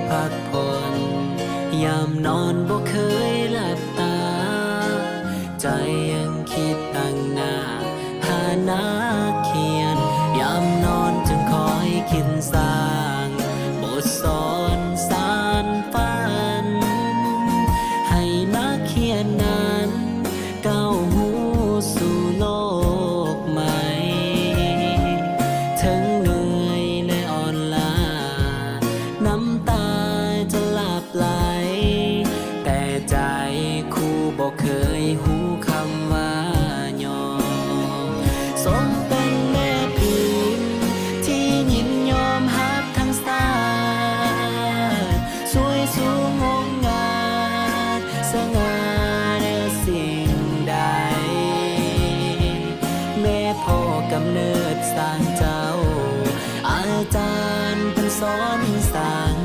ພັກຜ່ອນ ຍາມນອນບໍ່ເຄີຍຫຼັບຕາ ໃຈຍັງຄິດຕັ້ງໜ້າຫານັກຂຽນ ຍາມນອນຈຶ່ງຄອຍຄິດສ້າງ ບົດສອນສານຝັນ ໃຫ້ນັກຂຽນນັ້ນ ກ້າວຮູ້ສູ່ໂລກໃໝ່ ເຖິງເມື່ອຍແລະອ່ອນລ້າ ນ້ຳຕາຈະຫຼັບໄຫຼ ແຕ່ໃຈຄູບໍ່ເຄີຍຮູ້ຄຳວ່າຍອມ ສົມເປັນແມ່ພິມທີ່ຍິນຍອມຮັບທັງຊາດ ສວຍສູງງົງງາດ ສະຫງ່າເໜືອສິ່ງໃດ ແມ່ພໍ່ກຳເນີດສ້າງເຈົ້າ ອາຈານເພິ່ນສອນສ້າງ